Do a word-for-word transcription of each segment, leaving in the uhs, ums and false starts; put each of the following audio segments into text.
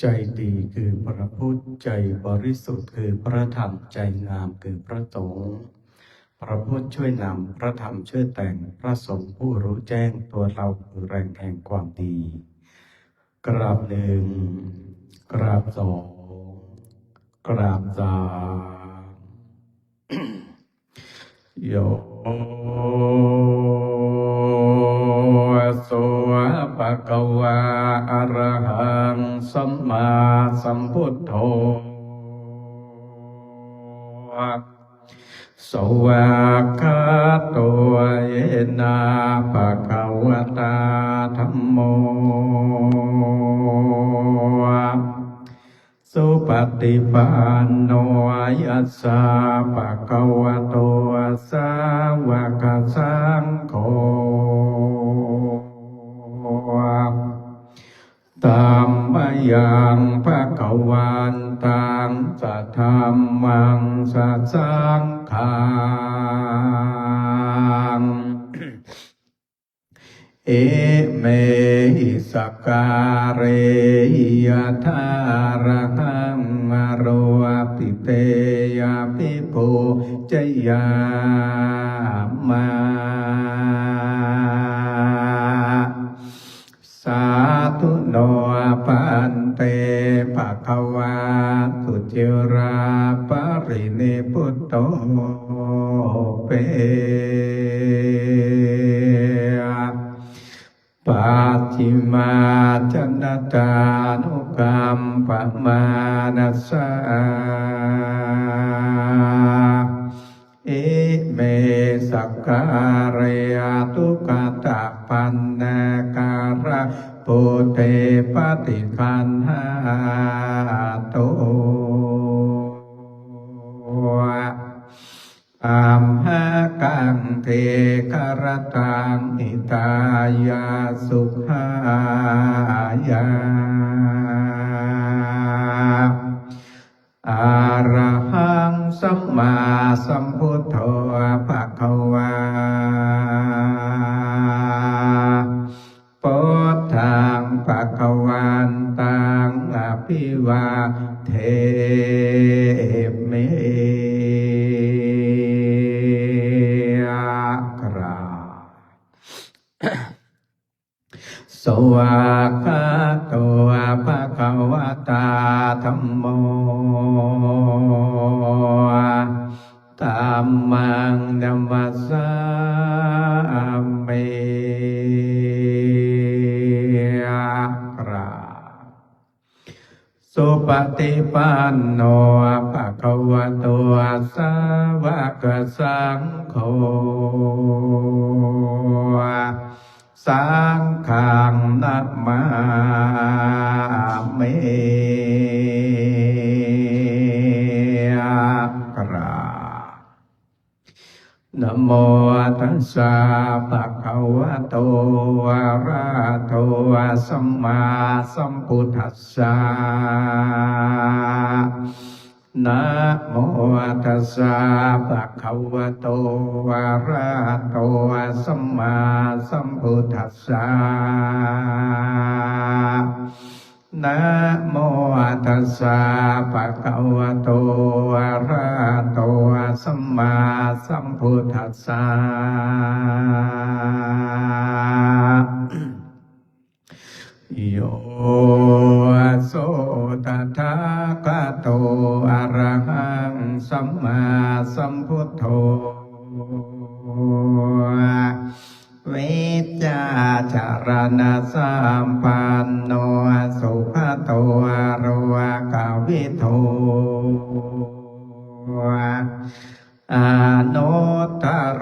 ใจดีคือพระพุทธ ใจบริสุทธิ์คือพระธรรม ใจงามคือพระสงฆ์ พระพุทธช่วยนำ พระธรรมช่วยแต่ง พระสงฆ์ผู้รู้แจ้ง ตัวเราคือแรงแห่งความดี กราบหนึ่ง กราบสอง กราบสาม โย โส ภะคะวา อะระหัง สัมมาสัมพุทโธ สวากขาโต เยนะ ภะคะวะตา ธัมโม สุปะฏิปันโน ยัสสะ ภะคะวะโต สาวะกะสังโฆ ธัมมะยัง ภะคะวันตัง สะธัมมัง สะสังฆัง อิเมหิ สักการะ ยะถา อะระหัง อาโรปิเต อะภิปูจะยะมะ สาธุโน ภันเต ภะคะวา สุจิรา ปะรินิพพุโต เป ปัจฉิมา จนะตานุกัมปะมานะสา อิเม สักการะ ตุกะตะปันนะการะ ปุเต ปะติคันหาโต อัมหะกัง ทีฆะระตัง หิตายะ สุขายะ อะระหัง สัมมาสัมพุทโธ ภะคะวา พุทธัง ภะคะวันตัง อะภิวาเทมิ กราบ สวากขาโต ภะคะวะตา ธัมโม ธัมมัง นะมัสสามิ กราบ สุปะฏิปันโน ภะคะวะโต สาวะกะสังโฆ สังฆัง นะมามิ กราบ นะโมตัสสะ ภะคะวะโต อะระหะโต สัมมาสัมพุทธัสสะ นะโมตัสสะ ภะคะวะโต อะระหะโต สัมมาสัมพุทธัสสะ นะโมตัสสะ ภะคะวะโต อะระหะโต สัมมาสัมพุทธัสสะ โย โส ตถาคโต อะระหัง สัมมาสัมพุทโธ วิจจาจารณสัมปันโน สุขโต โลกวิทู อนุตตโร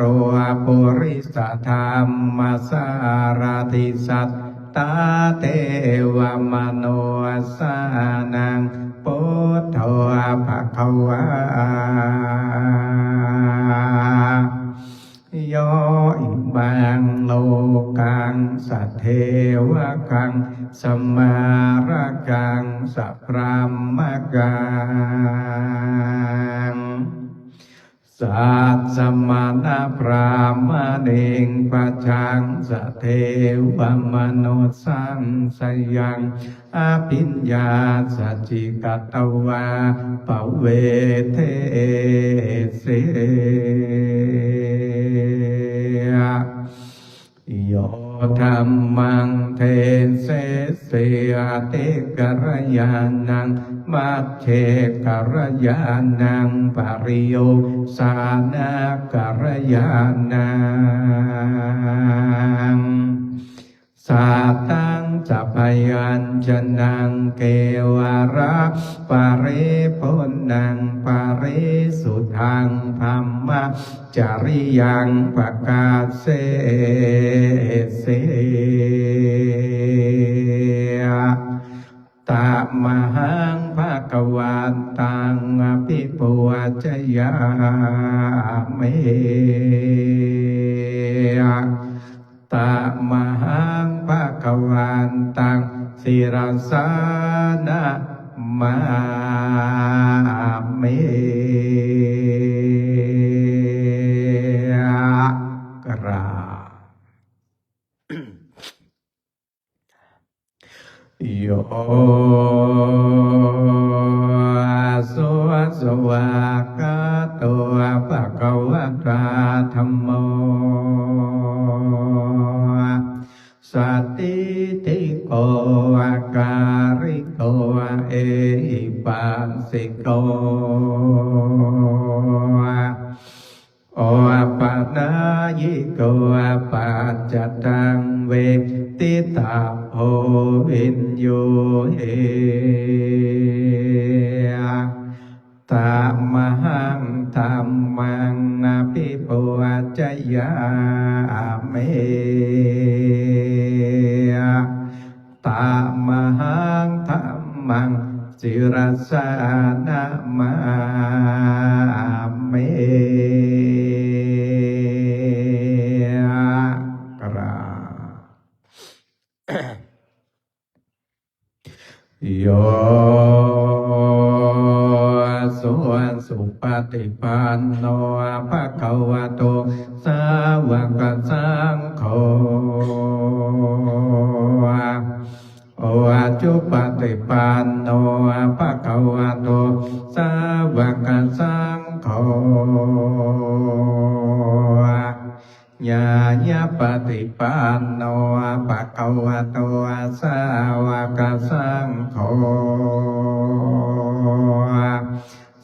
ปุริสธัมมสารถิ สัตตาเทวมนุสสานัง พุทโธ ภะคะวา โย อิมัง โลกัง สะเทวะกัง สะมะระกัง สะพรหมะกัง sassamaṇabrāhmaṇiṃ pajaṃ sadevamanussappayaṃ abhiññāsacchikatvā pavedesi. Yo dhammaṃ desesi ādi kalyāṇaṃ, majjhe kalyāṇaṃ, pariyosāna kalyāṇaṃ, sataṃ sabyañjanaṃ kevalaparipuṇṇaṃ parisuddhaṃ brahma cariyaṃ pakāsesi. Tamahaṃ bhagavantaṃ abhipūjayāmi. Tamahaṃ bhagavantaṃ sirasā namāmi. กราบ Yo svākkhāto bhagavatā dhammo sandiṭṭhiko akāliko ehipassiko opanayiko paccattaṃ veditabbo viññūhi. Tamahaṃ dhammaṃ abhipūjayāmi. Tamahaṃ dhammaṃ sirasā namāmi. กราบ Yo supaṭipanno bhagavato sāvakasaṅgho, ujupaṭipanno bhagavato sāvakasaṅgho, ñāyapaṭipanno bhagavato sāvakasaṅgho,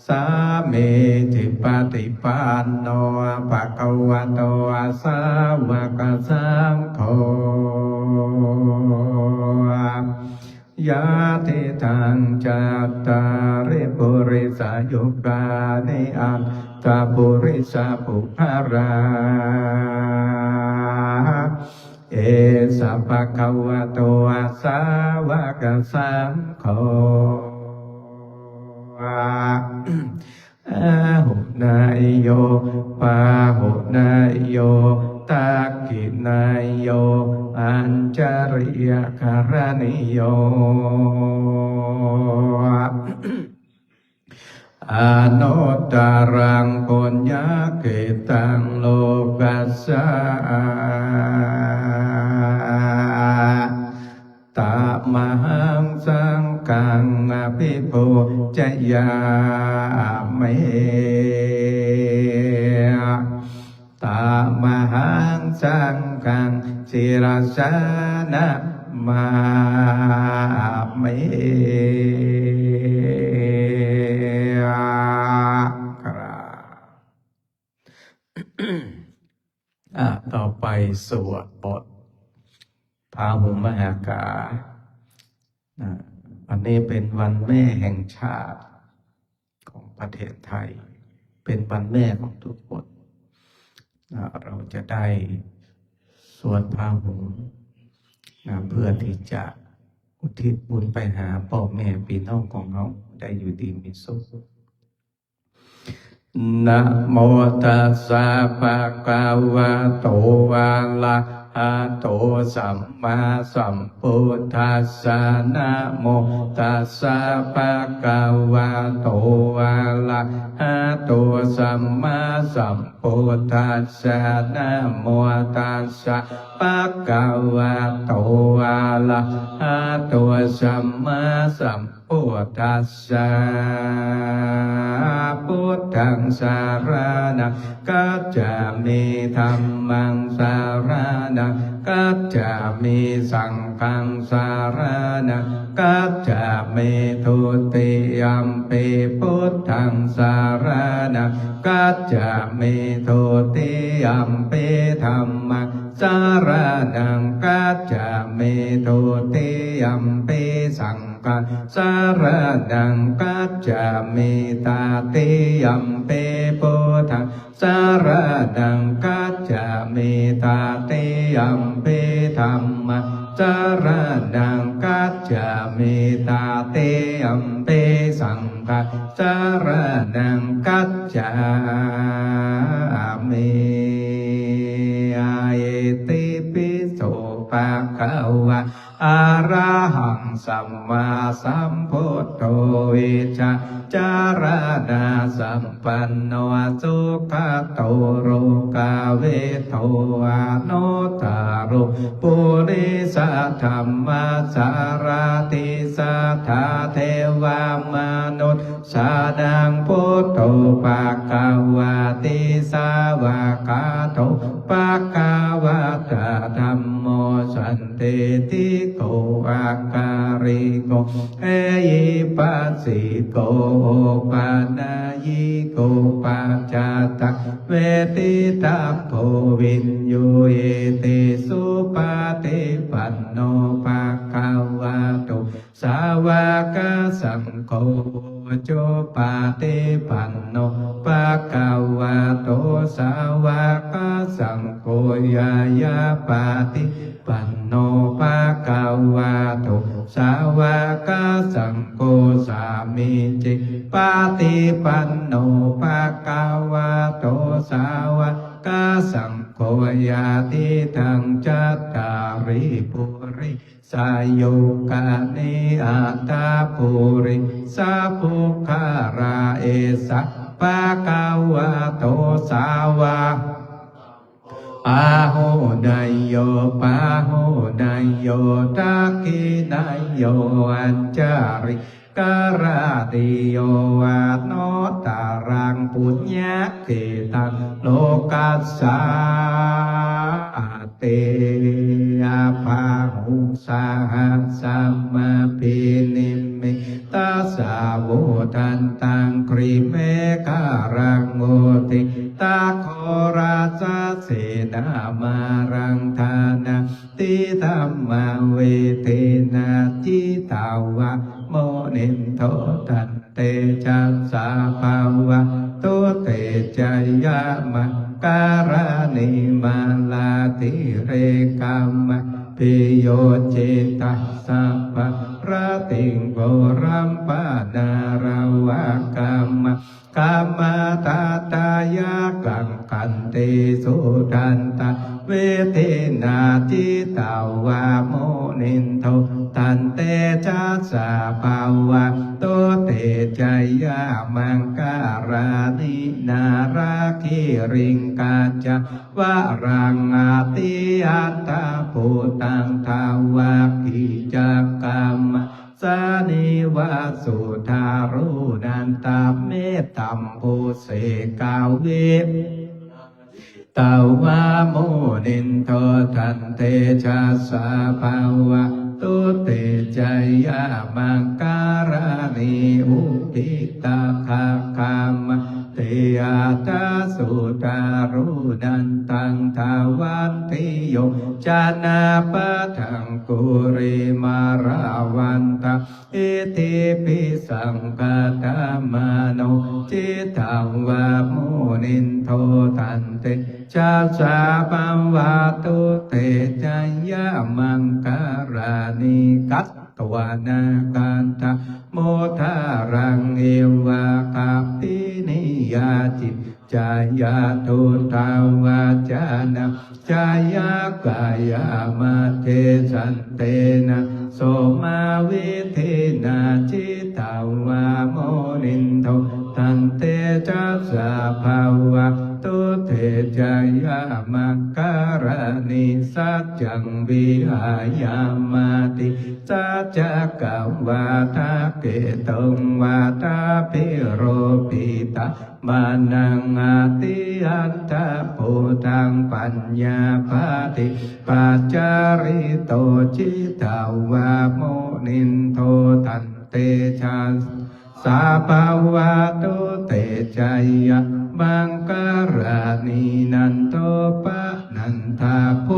sāmīcipaṭipanno bhagavato sāvakasaṅgho, yadidaṃ cattāri purisayugāni aṭṭha purisapuggalā, esa bhagavato sāvakasaṅgho, āhuneyyo pāhuneyyo dakkhiṇeyyo añjalikaraṇīyo, anuttaraṃ puññakkhettaṃ lokassa. Tamahaṃ saṅghaṃ abhipūjayāmi. Tamahaṃ saṅghaṃ sirasā namāmi. กราบ อ่ะ ต่อไปสวดบทพาหุงมหากา นะ วันนี้เป็นวันแม่แห่งชาติของประเทศไทย เป็นวันแม่ของทุกคน นะ เราจะได้สวดพาหุง นะ เพื่อที่จะอุทิศบุญไปหาพ่อแม่พี่น้องของเราได้อยู่ดีมีสุข Namo tassa bhagavato arahato arahato sammāsambuddhassa. Namo tassa bhagavato arahato sammāsambuddhassa. Namo tassa bhagavato arahato sammāsambuddhassa. Buddhaṃ saraṇaṃ gacchāmi. Dhammaṃ saraṇaṃ gacchāmi. Saṅghaṃ saraṇaṃ gacchāmi. Dutiyampi buddhaṃ saraṇaṃ gacchāmi. Dutiyampi dhammaṃ saraṇaṃ gacchāmi. Dutiyampi saṅghaṃ saraṇaṃ gacchāmi. Tatiyampi buddhaṃ saraṇaṃ gacchāmi. Tatiyampi dhammaṃ saraṇaṃ gacchāmi. Tatiyampi saṅghaṃ saraṇaṃ gacchāmi. Itipi so bhagavā arahaṃ sammāsambuddho vijjācaraṇasampanno sugato lokavidū anuttaro purisadammasārathi satthā devamanussānaṃ buddho bhagavāti. Svākkhāto bhagavatā dhammo sandiṭṭhiko akāliko ehipassiko opanayiko paccattaṃ veditabbo viññūhīti. Supaṭipanno bhagavato sāvakasaṅgho, ujupaṭipanno bhagavato sāvakasaṅgho, ñāyapaṭipanno bhagavato sāvakasaṅgho, sāmīcipaṭipanno bhagavato sāvakasaṅgho, yadidaṃ cattāri puri sayugāni aṭṭha purisapuggalā, esa bhagavato sāvakasaṅgho, āhuneyyo pāhuneyyo dakkhiṇeyyo añjalikaraṇīyo anuttaraṃ puññakkhettaṃ lokassāti. Bāhuṃ sahassamabhinimmitasāvudhantaṃ grīmekhalaṃ uditaghorasasenamāraṃ dānādidhammavidhinā jitavā munindo taṃ tejasā bhavatu te jayamaṅgalāni. Mārātirekamabhiyujjhitasabbarattiṃ ghorampanāḷavakamakkhamathaddhayakkhaṃ khantīsudantavidhinā jitavā munindo taṃ tejasā bhavatu te jayamaṅgalāni. Nāḷāgiriṃ gajavaraṃ atimattabhūtaṃ dāvaggicakkamasanīva sudāruṇantaṃ mettambusekavidhinā jitavā munindo taṃ tejasā bhavatu te jayamaṅgalāni. Ukkhittakhaggamatihatthasudāruṇantaṃ dhāvantiyojanapathaṅgulimālavantaṃ iddhībhisaṅkhatamano jitavā munindo taṃ tejasā bhavatu te jayamaṅgalāni. Katvāna kaṭṭhamudaraṃ iva gabbhinīyā ciñcāya duṭṭhavā Jana jaya kāyamajjhe santena somavidhinā jitavā munindo taṃ tejasā bhavatu te jayamaṅgalāni. Saccaṃ vihāya matisaccakavādaketuṃ vādābhiropitamanaṃ atiandhabhūtaṃ paññāpadīpajalito jitavā munindo taṃ tejasā bhavatu te jayamaṅgalāni. Nandopanandabhujagaṃ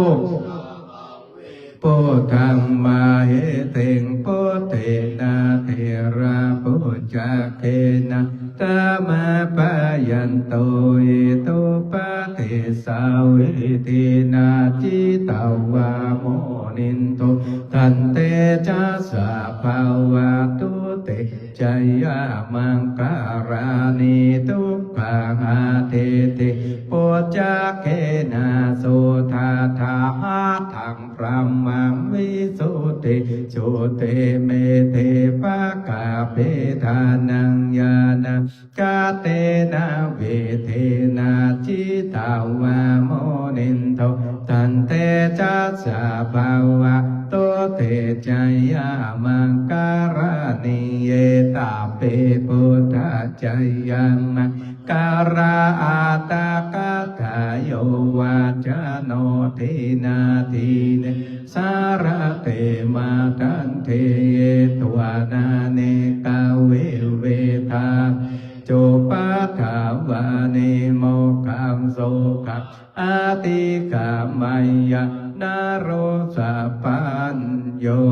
vibudhaṃ mahiddhiṃ puttena therabhujagena damāpayanto iddhūpadesavidhinā jitavā munindo taṃ tejasā bhavatu te jayamaṅgalāni. Duggāhadiṭṭhibhujagena sudaṭṭhahatthaṃ brahmaṃ visuddhijutimiddhibakābhidhānaṃ ñāṇa- gadena vidhinā jitavā munindo taṃ tejasā bhavatu te jayamaṅgalāni. Etāpi buddhajayamaṅgalaaṭṭhagāthā yo vācano dinadine sarate matandī hitvānanekavividhāni cupaddavāni mokkhaṃ sukhaṃ adhigameyya naro sapañño.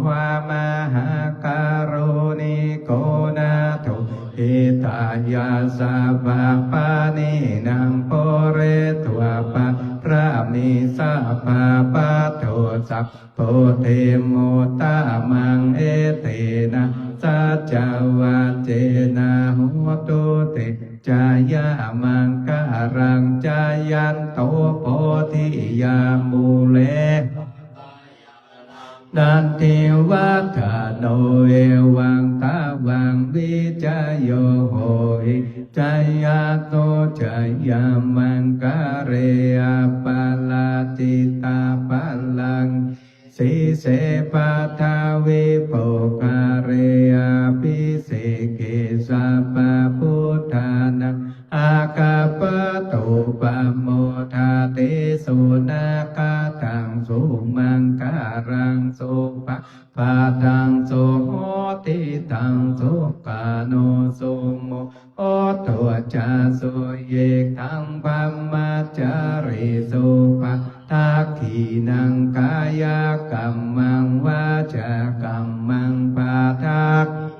Mahākāruṇiko nātho hitāya sabbapāṇinaṃ pūretvā pāramī sabbā patto sambodhimuttamaṃ. Etena saccavajjena hotu te jayamaṅgalaṃ. Jayanto bodhiyā mūle nandivaḍḍhano evaṃ tvaṃ vijayo hohi jayassu jayamaṅgale. Aparājitapallaṅke sīse paṭhavipokkhare abhiseke sabbabuddhānaṃ aggappatto pamodati. Sunakkhattaṃ sumaṅgalaṃ supabhātaṃ suhuṭṭhitaṃ sukhaṇo sumuhutto ca suyiṭṭhaṃ brahmacārisu. Padakkhiṇaṃ kāyakammaṃ vācākammaṃ padakkhiṇaṃ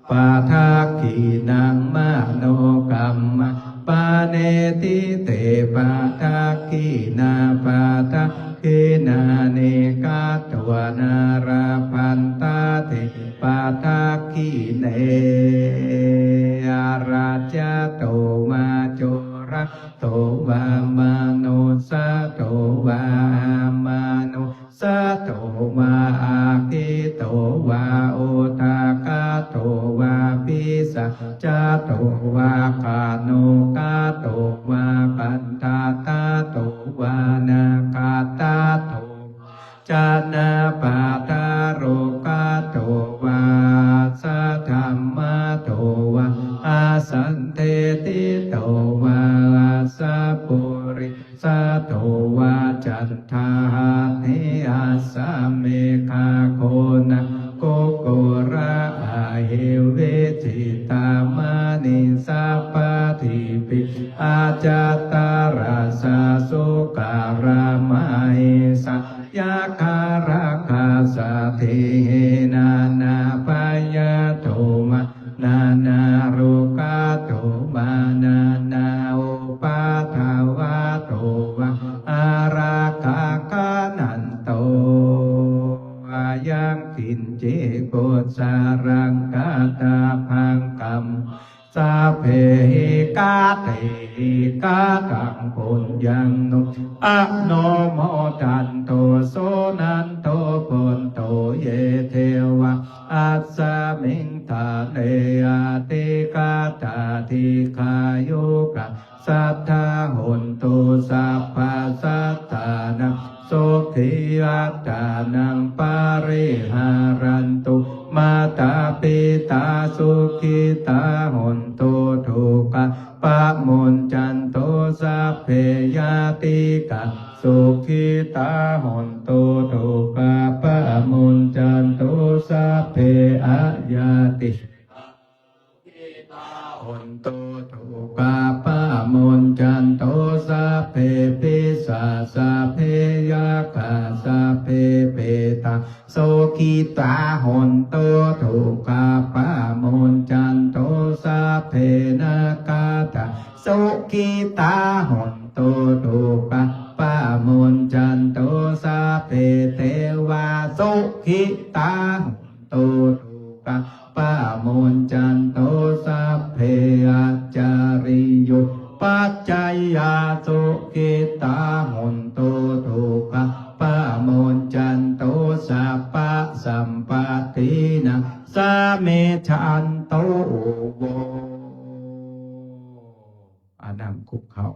padakkhiṇaṃ manokammaṃ paṇidhī te padakkhiṇā. Padakkhiṇāni katvāna labhantatthe padakkhiṇe. Arahantto vā corato vā manussato vā amanu sato vā aggito vā udakato vā pisācato vā khāṇukato vā kaṇṭakato vā nakkhattato janapadarogato vā asaddhammato vā asandiṭṭhito vā asappuri sato vā caṇḍahatthi assameghaggonā kukkura ahi vicchikamaṇi sabbadhi pi ajataraccha sūkaramahisayakkharakkhasādīhi nānābhayato vā nānārogato vā nānāupaddavato vā ārakkhaṃ gaṇhantu. Yaṃ kiñci kusalaṃ kattabbaṃ kammaṃ sabbehi katehi kataṃ puññaṃ no anumodantu suṇantu bhonto ye devā asmiṃ ṭhāne adhigatā dīghāyukā sadā hontu sabbasattānaṃ sukhī attānaṃ pariharantu. Mātā pitā sukhitā hontu dukkhā pamuñcantu sabbe ñātikā sukhitā hontu dukkhā pamuñcantu sabbe aññāti hontu dukkhā pamuñcantu sabbe pisā sabbe yakkhā sabbe petā sukhitā hontu dukkhā pamuñcantu sabbe nakkhattā sukhitā hontu dukkhā pamuñcantu sabbe devā sukhitā hontu dukkhā pamuñcantu sabbe ācariyupajjhāyā sukhitā hontu dukkhā pamuñcantu sabbasampattī nassamijjhantu vo. อานั่งคุกเข่า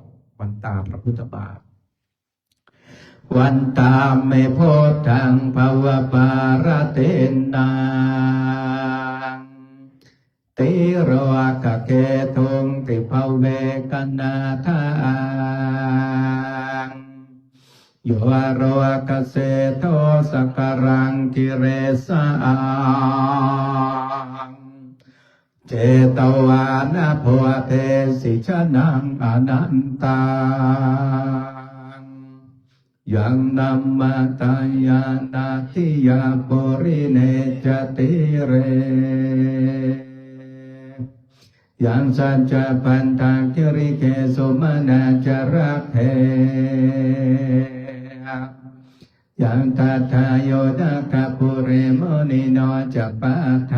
Vandāmi buddhaṃ bhavapāratinnaṃ tilokaketuṃ tibbavekanathānaṃ yolokaseṭṭho sakalaṃ kilesaṃ chetvāna bodhesi janaṃ anantaṃ yaṃ namātayena tiyāpurine ca tire yaṃ saccabbaṭhagirike sumanacalake yaṃ tadā yo nāgapure munino ca paṭṭhaṃ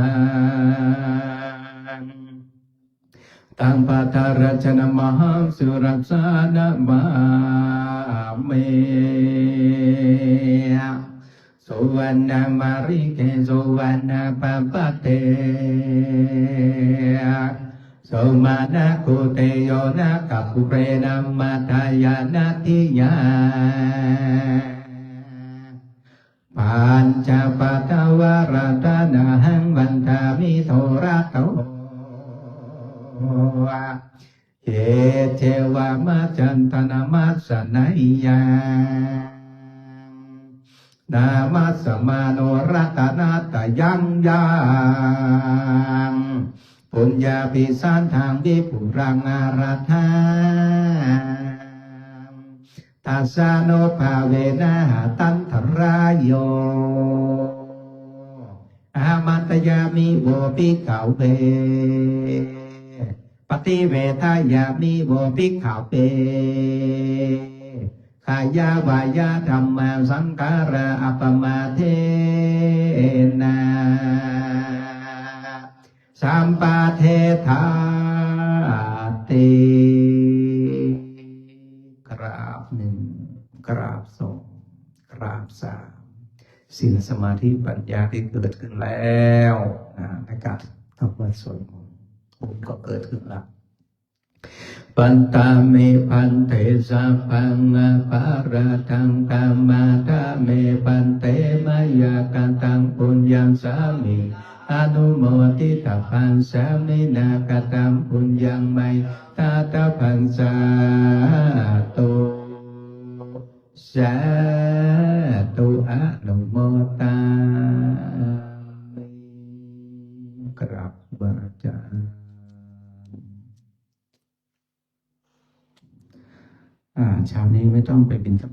taṃ paṭṭhārañjanamahaṃ sirasā namāmi. Suvaṇṇamalike suvaṇṇapabbate sumanāgūte yo nāgapurena mātayena tiyā pañcapaddavarattanahaṃ vandāmi dorato ye ceva majjhattha namassaneyyaṃ namassāmāno ratanattayaṃ yaṃ puññābhisandaṃ vipulaṃ āraddhaṃ tassānubhāvena hatantarāyo āmantayāmi vo bhikkhave paṭivedayāmi vo bhikkhave kāyāvāyadhammā saṅkhārā appamādena sampādedhāti. กราบหนึ่ง กราบสอง กราบสาม ศีลสมาธิปัญญาที่เกิดขึ้นแล้วนะในการทำวัตรสวดมนต์ บุญก็เกิดขึ้นแล้ว Vandāmi bhante sabbaṃ aparādhaṃ khamatha me bhante mayā kataṃ puññaṃ sāminā anumoditabbaṃ sāminā kataṃ puññaṃ mayhaṃ dātabbaṃ sādhu sādhu anumodāmi. กราบครูบาอาจารย์ อ่า เช้านี้ไม่ต้องไปบิณฑ